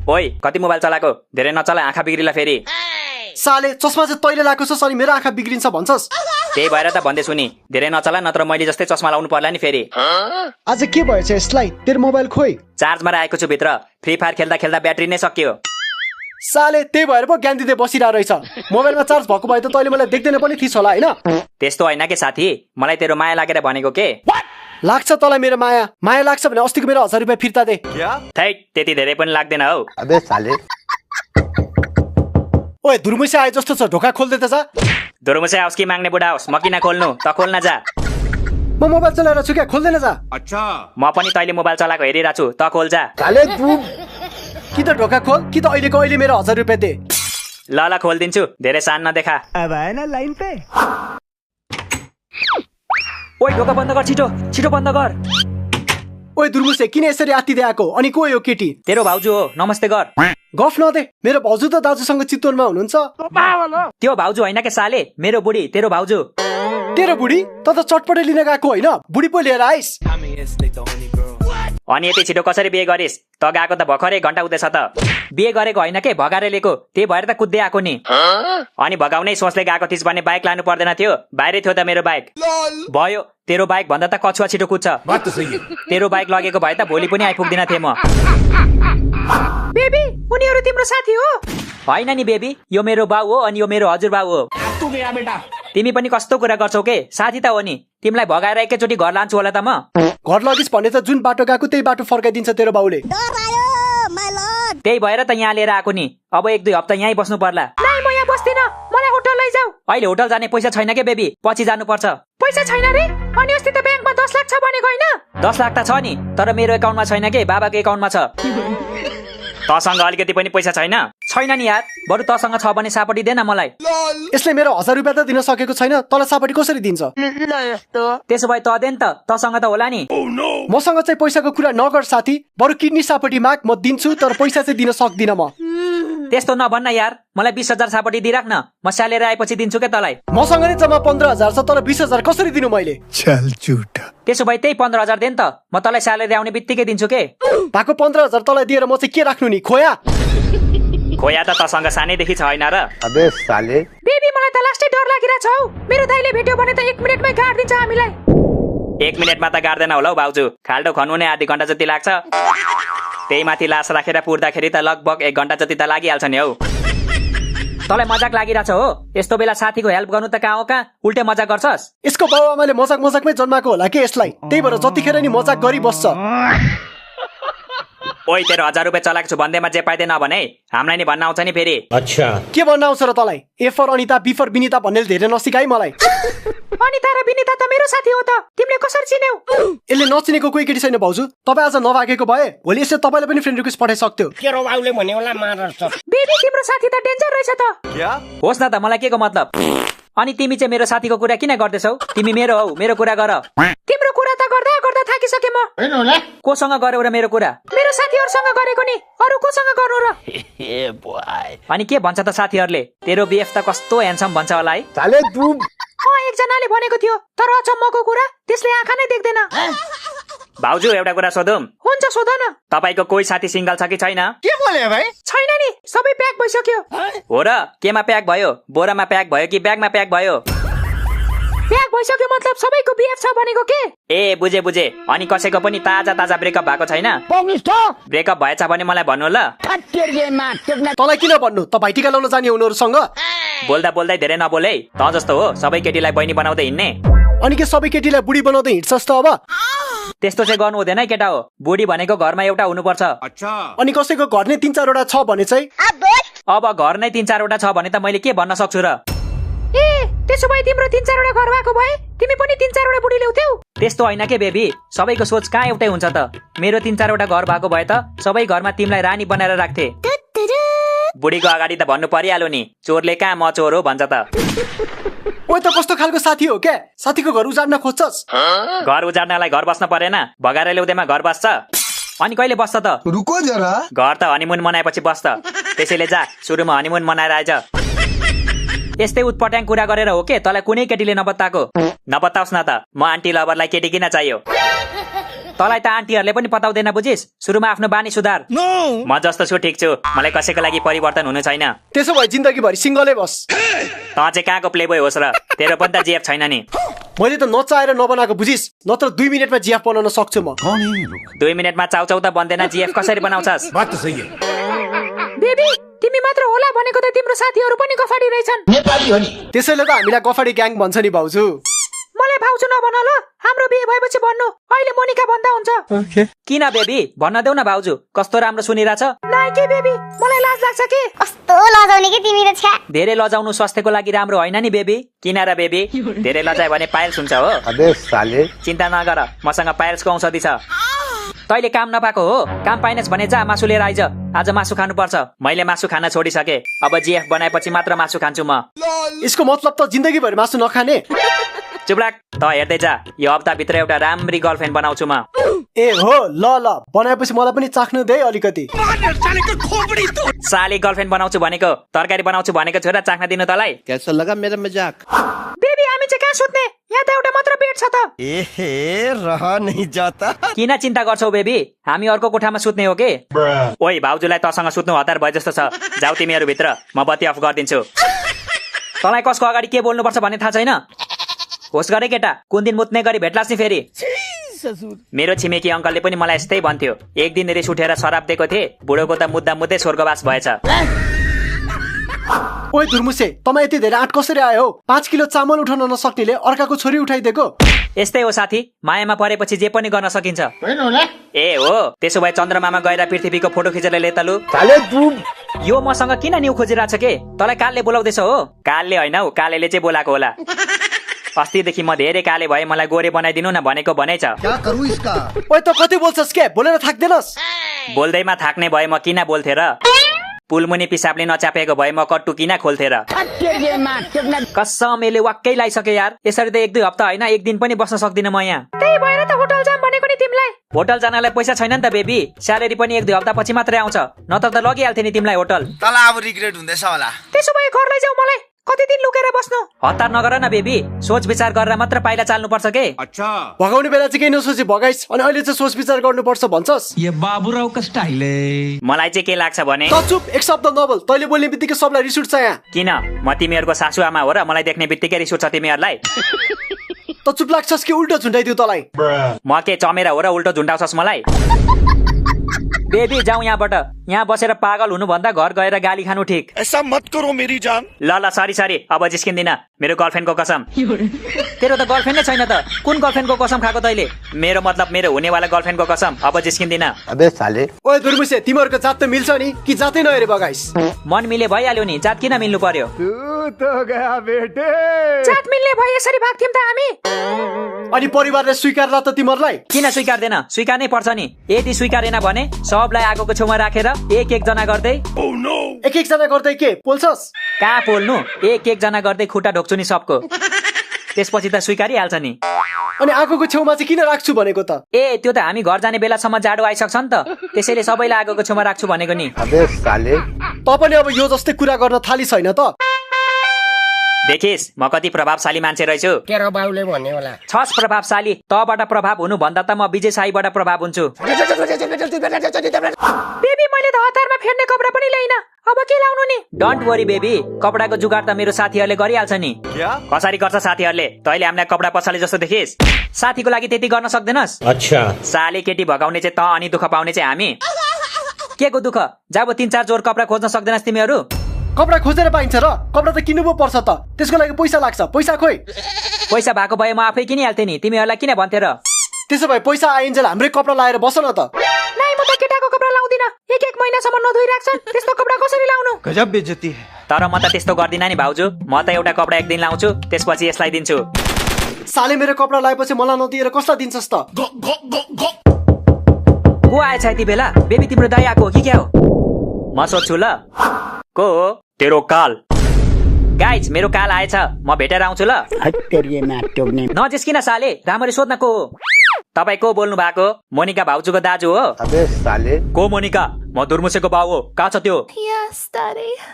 ओइ कति मोबाइल चलाएको धेरै नचला आँखा बिग्रिला फेरि साले चस्मा चाहिँ तैले लाएको छ अनि मेरो आँखा बिग्रिन्छ भन्छस् त्यही भएर त भन्दैछु नि धेरै नचला नत्र मैले जस्तै चस्मा लाउनु पर्ला नि फेरि आज के भएछ यसलाई तेरो मोबाइल खोइ चार्जमा राखेको छु भित्र फ्री फायर खेल्दा खेल्दा ब्याट्री नै सकियो साले त्यही भएर पो ज्ञान दिँदै बसिरहेको रहेछ मोबाइलमा चार्ज भएको भए त तैले मलाई देख्दैन पनि थिइस् होला हैन त्यस्तो होइन के साथी मलाई तेरो माया लागेर भनेको के लाग्छ तँलाई मेरो माया लाग्छ भने अस्तिको मेरो 1000 रुपैयाँ फिर्ता दे थैट त्यति धेरै पनि लाग्दैन हौ अबे साले ओए धुर्मुसे आए जस्तो छ ढोका खोल्दै त जा धुर्मुसे आओस् कि माग्ने बुढा होस् म किन खोल्नु त खोल्न जा म मोबाइल चलाएर छु क्या खोल्दैन जा अच्छा म पनि तैले मोबाइल चलाएको हेरिरहेको छु त खोल जा साले तू कि त ढोका खोल कि त अहिलेको अहिले मेरो 1000 रुपैयाँ दे ल खोलिदिन्छु धेरै सान नदेखा अब आएन लाइन पे ओइ ढोका बन्द गर छिटो छिटो बन्द गर ओए धुर्मुसे किन यसरी आत्तिदै आएको अनि को यो केटी तेरो भाउजू हो नमस्ते गर गफ नदे मेरो भाउजू त दाजुसँग चितवनमा हुनुहुन्छ त्यो भाउजू होइन के साले मेरो बुढी तेरो भाउजू तेरो बुढी त चटपटे लिन गएको होइन बुढी पो लिएर आइस अनि यति छिटो कसरी बिहे गरिस् त गएको त भर्खरै घण्टा हुँदैछ त बिहे गरेको होइन के भगाएर लिएको त्यही भएर त कुद्दै आएको नि अनि भगाउनै सोच्दै गएको थिइस् भने बाइक लानु पर्दैन थियो बाहिरै थियो त मेरो बाइक भयो तेरो बाइक भन्दा त कछुवा छिटो कुद्छ तेरो बाइक लगेको भए त भोलि पनि आइपुग्दिन थिएँ म बेबी उनीहरु तिम्रो साथी हो होइन नि बेबी यो मेरो बाउ हो अनि यो मेरो हजुरबाउ हो तिमी पनि कस्तो कुरा गर्छौ के साथी त हो नि तिमीलाई भगाएर एकैचोटि घर लान्छु होला त म घर लगिस् भने त जुन बाटो गएको त्यही बाटो फर्काइदिन्छ तेरो बाउले त्यही भएर त यहाँ लिएर आएको नि अब 1-2 हप्ता यहीँ बस्नु पर्ला नाइ म यहाँ बस्दिन मलाई होटल लैजाऊ अहिले होटल जाने पैसा छैन के बेबी पछि जानुपर्छ पैसा छैन रे अनि अस्ति त ब्याङ्कमा 10 लाख छ भनेको हैन 10 लाख त छ नि तर मेरो एकाउन्टमा छैन के बाबाको एकाउन्टमा छ तसँग अलिकति पनि पैसा छैन नि यार बरु तसँग छ भने सापटी दे न मलाई यसले मेरो 1000 रुपैयाँ त दिन सकेको छैन तँलाई सापटी कसरी दिन्छ त्यसो भए त दे नि त तसँग त होला नि मसँग चाहिँ पैसाको कुरा नगर साथी बरु किडनी सापटी माग म दिन्छु तर पैसा चाहिँ दिन सक्दिन म त्यस्तो नभन्न यार मलाई 20,000 सापटी दिइराख्न म स्यालेर आएपछि दिन्छु के तलाई मसँग नि जम्मा 15,000 छ तर 20,000 कसरी दिनु मैले चल झुटा त्यसो भए त्यही 15,000 दे नि त म तलाई स्यालेरी आउने बित्तिकै दिन्छु के भएको 15,000 तँलाई दिएर म चाहिँ के राख्नु नि खोया खोया त तसँग सानैदेखि छैन र अबे साले बेबी मलाई त लास्टै डर लागिरहेछ हौ मेरो दाइले भेट्यो भने त 1 मिनेटमै गाड दिन्छ हामीलाई 1 मिनेटमा त गाड्दैन होला हौ भाउजू खाल्डो खन्नु नै आधी घण्टा जति लाग्छ त्यही माथि लास राखेर पुर्दाखेरि त लगभग 1 घण्टा जति त लागिहाल्छ नि हौ तँलाई मजाक लागिरहेछ हो यस्तो बेला साथीको हेल्प गर्नु त कहाँ हो कहाँ उल्टे मजाक गर्छस् यसको बाउ आमाले मजाकमै जन्माएको होला के यसलाई त्यही भएर जतिखेर नि मजाक गरी बस्छ ओइ तेरो 1000 रुपैयाँ चलाएको छु भन्दैमा जे पाइदै नभने हामीलाई नि भन्न आउँछ नि फेरि अच्छा के भन्न आउँछ र तँलाई A for Anita B for Vinita भन्ने धेरै नसिकाइ मलाई अनिता र विनिता त मेरो साथी हो त तिमीले कसरी चिन्यौ यसले नचिनेको कोही केटी छैन भाउजू तपाईँ आज नभागेको भए भोलि यसले तपाईँलाई पनि फ्रेन्ड रिक्वेस्ट पठाइ सक्थ्यो तेरो बाउले भन्यो होला मार्छ बेबी तिम्रो साथी त डेन्जर रहेछ त होस् न त मलाई के को मतलब अनि तिमी चाहिँ मेरो साथीको कुरा किन गर्दैछौ तिमी मेरो हौ मेरो कुरा गर तिम्रो कुरा त गर्दा गर्दा थाकिसके म कोसँग गर्यौ र मेरो कुरा मेरो साथीहरुसँग गरेको नि अरु कोसँग गर्नु र अनि के भन्छ त साथीहरुले तेरो बीएफ त कस्तो ह्यान्डसम भन्छ होला है साले तू एकजनाले भनेको थियो तर अचम्मको कुरा त्यसले आँखा नै देख्दैन भाउजू एउटा कुरा सोधौं हुन्छ सोध न तपाईको कोही साथी सिंगल छ कि छैन के बोले भाइ छैन नि सबै प्याक भइसक्यो हो र केमा प्याक भयो बोरामा प्याक भयो कि ब्यागमा प्याक भयो प्याक भइसक्यो मतलब सबैको बीएफ छ भनेको के ए बुझे अनि कसैको पनि ताजा ब्रेकअप भएको छैन ब्रेकअप भएछ भने मलाई भन्नु ल तँलाई किन भन्नु त भाइटिका लाउन जाने उनीहरुसँग बोल्दा बोल्दै धेरै नबोले त जस्तो हो सबै केटीलाई बहिनी बनाउँदै हिँड्ने अनि के सबै केटीलाई बुढी बनाउँदै हिँड्छस् त अब त्यस्तो चाहिँ गर्नु हुँदैन है केटा हो बुढी भनेको घरमा एउटा हुनुपर्छ अनि कसैको घर नै 3-4 वटा छ भने चाहिँ अब घर नै 3-4 वटा छ भने त मैले के भन्न सक्छु र ए त्यसो भए तिम्रो 3-4 वटा घर भएको भए तिमी पनि 3-4 वटा बुढी ल्याउँथ्यौ त्यस्तो होइन के बेबी सबैको सोच कहाँ एउटै हुन्छ त मेरो 3-4 वटा घर भएको भए त सबै घरमा तिमीलाई रानी बनाएर राख्थे बुढीको अगाडि त भन्नु परिहाल्यो नि चोरले कहाँ म चोर हो भन्छ त ओइ त कस्तो खालको साथी हो के साथीको घर उजाड्न खोज्छस् घर उजाड्नलाई घर बस्न परेन भगाएर ल्याउँदैमा घर बस्छ अनि कहिले बस्छ त रुको जरा घर त हनीमुन मनाएपछि बस्छ त्यसैले जा सुरुमा हनीमुन मनाएर आइज यस्तै उटपट्याङ कुरा गरेर हो के तँलाई कुनै केटीले नबताएको नबताओस् न त म आन्टी लभरलाई केटी किन चाहियो तँलाई त आन्टीहरूले पनि पताउँदैन बुझिस सुरुमा आफ्नो बानी सुधार म जस्तो छु ठिक छु मलाई कसैको लागि परिवर्तन हुनु छैन त्यसो भए जिन्दगीभरि सिङ्गलै बस त चाहिँ कहाँको प्लेबोय होस् र तेरो पनि त जिएफ छैन नि मैले त नचाहेर नबनाएको बुझिस नत्र 2 मिनेटमा जिएफ बनाउन सक्छु म 2 मिनेटमा चाउचाउ त बन्दैन जिएफ कसरी बनाउँछस् बेबी तिमी मात्र होला भनेको त तिम्रो साथीहरू पनि गफाडी रहेछन् त्यसैले त हामीलाई गफाडी ग्याङ भन्छ नि भाउजू मलाई भाउजू नभन ल हाम्रो बिहे भएपछि भन्नु अहिले मोनिका भन्दा हुन्छ किन बेबी भन्न देऊ न भाउजू कस्तो राम्रो सुनिरहेछ नाइ के बेबी मलाई लाज लाग्छ के कस्तो लजाउने के तिमी त छ्या धेरै लजाउनु स्वास्थ्यको लागि राम्रो होइन नि बेबी किन र बेबी धेरै लजायो भने पाइल्स हुन्छ हो अबे साले चिन्ता नगर मसँग पाइल्सको औषधि छ तैले काम नपाएको हो काम पाइनस् भने जा मासु लिएर आइज आज मासु खानुपर्छ मैले मासु खान छोडिसके अब जिएफ बनाएपछि मात्र मासु खान्छु म यसको मतलब त जिन्दगीभरि मासु नखाने चुपलाक त हेर्दै जा यो हप्ताभित्र एउटा राम्री गर्लफ्रेन्ड बनाउँछु म ए हो ल बनाएपछि मलाई पनि चाख्नु दे अलिकति साली गर्लफ्रेन्ड बनाउँछु भनेको तरकारी बनाउँछु भनेको छोरा चाख्न दिनु तलाई कैसा लगा मेरा मजाक बेबी हामी चाहिँ कहाँ सुत्ने यहाँ त एउटा मात्र बेड छ त एहे रहा नहीं जाता किन चिन्ता गर्छौ बेबी हामी अर्को कोठामा सुत्ने हो के ओइ भाउजूलाई तसँग सुत्नु हतार भए जस्तो छ जाऊ तिमीहरू भित्र म बत्ती अफ गरिदिन्छु तँलाई कसको अगाडि के बोल्नुपर्छ भन्ने थाहा छैन होस् गरे केटा कुन दिन मुत्ने गरी भेट्लास् नि फेरि मेरो छिमेकी अङ्कलले पनि मलाई यस्तै भन्थ्यो एक दिन रिस उठेर शराब दिएको थिए बुढोको त मुद्दा मुद्दै स्वर्गवास भएछ ओइ धुर्मुसे तपाईँ यति धेरै आँट कसरी आयो हो 5 किलो चामल उठाउन नसक्नेले अर्काको छोरी उठाइदिएको यस्तै हो साथी मायामा परेपछि जे पनि गर्न सकिन्छ ए हो त्यसो भए चन्द्रमामा गएर पृथ्वीको फोटो खिचेर ले तलु यो मसँग किन न्यू खोजिरहेछ के तँलाई कालले बोलाउँदैछ हो कालले होइन हौ कालेले चाहिँ बोलाएको होला अस्तिदेखि म धेरै काले भए मलाई गोरे बनाइदिनु न भनेको भनेछ ओइ त कति बोल्छस् के बोलेर थाक्दैनस् बोल्दैमा थाक्ने भए म किन बोल्थे र पुलमुनि पिसाबले नचापेको भए म कट्टु किन खोल्थे र कसम यसले वाक्कै लाइसक्यो यार यसरी त 1-2 हप्ता होइन एक दिन पनि बस्न सक्दिन म यहाँ त्यही भएर त होटल जाम भनेको नि तिमीलाई होटल जानलाई पैसा छैन नि त बेबी स्यालेरी पनि 1-2 हप्ता पछि मात्रै आउँछ नत्र त लगिहाल्थे नि तिमीलाई होटल तल अब रिग्रेट हुँदैछ होला त्यसो भए घर लैजाऊ मलाई कति दिन लुकेर बस्नु हतार नगर न बेबी सोच विचार गरेर मात्र पाइला चाल्नु पर्छ के भगाउने बेला चाहिँ केही नसोची भगाइस् अनि अहिले चाहिँ सोच विचार गर्नुपर्छ भन्छस् ये बाबुरावको स्टाइल मलाई चाहिँ के लाग्छ भने त चुप एक शब्द नबोल तैले बोल्ने बित्तिकै सबलाई रिस उठ्छ यहाँ किन म तिमीहरूको सासु आमा हो र मलाई देख्ने बित्तिकै रिस उठ्छ तिमीहरूलाई त चुप लाग्छस् कि उल्टो झुन्डाइदियो तलाई म के चमेरा हो र उल्टो झुन्डाउँछस् मलाई बेबी जाऊ यहाँबाट यहाँ बसेर पागल हुनु भन्दा घर गएर गाली खानु ठिक ऐसा मत करो मेरी जान ल सरी अब जिस्किँदिन मेरो गर्लफ्रेन्डको कसम तेरो त गर्लफ्रेन्ड नै छैन त कुन गर्लफ्रेन्डको कसम खाएको तैले मेरो मतलब मेरो हुनेवाला गर्लफ्रेन्डको कसम अब जिस्किँदिन अबे साले ओए दुर्मुसे तिमीहरूको जात त मिल्छ नि कि जातै नहेरे बगाइस मन मिले भइहाल्यो नि जात किन मिल्नु पर्यो जात मिल्ने भए यसरी भाग्थ्यौं त हामी अनि परिवारले स्वीकारला त तिमीहरूलाई किन स्वीकार्दैन स्वीकार्नै पर्छ नि यदि स्वीकारेन भने सबलाई आगोको छेउमा राखेर एक जना गर्दै एक जना गर्दै के पोल्छस् कहाँ पोल्नु एक जना गर्दै खुट्टा ढोक्छु नि सबको त्यसपछि त स्वीकारिहाल्छ नि अनि आगोको छेउमा चाहिँ किन राख्छु भनेको त ए त्यो त हामी घर जाने बेलासम्म जाडो आइसक्छ नि त त्यसैले सबैलाई आगोको छेउमा राख्छु भनेको नि अबे साले त पनि अब यो जस्तै कुरा गर्न थाली छैन त देखिस म कति प्रभावशाली मान्छे रहेछु तेरो बाउले भन्ने होला छस् प्रभावशाली तबाट प्रभाव हुनु भन्दा त म विजय साईबाट प्रभाव हुन्छु बेबी मैले त हतारमा फेर्ने कपडा पनि ल्याइन अब के लाउनु नि डोन्ट वरी बेबी कपडाको जुगाड त मेरो साथीहरूले गरिहाल्छ नि कसरी गर्छ साथीहरूले तैले हामीलाई कपडा पसले जस्तो देखिस साथीको लागि त्यति गर्न सक्दैनस् अच्छा साले केटी भगाउने चाहिँ त अनि दुःख पाउने चाहिँ हामी के को दुःख जब 3-4 जोर कपडा खोज्न सक्दैनस् तिमीहरू कपडा खोजेर पाइन्छ र कपडा त किन्नु पो पर्छ त त्यसको लागि पैसा लाग्छ पैसा खोइ पैसा भएको भए म आफै किनिहाल्थे नि तिमीहरूलाई किन भन्थे र त्यसो भए पैसा आइन्जेल हाम्रै कपडा लाएर बस न त नाइ म त केटाको कपडा लाउँदिन एक महिनासम्म नधोइ राख्छन् त्यस्तो कपडा कसरी लाउनु गजब बेइज्जती है तर म त त्यस्तो गर्दिन नि भाउजू म त एउटा कपडा एक दिन लाउँछु त्यसपछि यसलाई दिन्छु साले मेरो कपडा लाएपछि मलाई नदिएर कसलाई दिन्छस् त को आएछ यति बेला बेबी तिम्रो दाइ आएको हो कि क्या हो म सोध्छु ल को हो तेरो काल गाइज मेरो काल आएछ म भेटेर आउँछु ल नजिस्किन साले राम्ररी सोध्न को हो तपाईँ को बोल्नु भएको मोनिका भाउजूको दाजु हो अबे साले को मोनिका म दुर्मुसेको बाउ हो कहाँ छ त्यो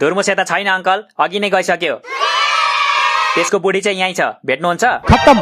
दुर्मुसे त छैन अङ्कल अघि नै गइसक्यो त्यसको बुढी चाहिँ यहीँ छ भेट्नुहुन्छ खत्म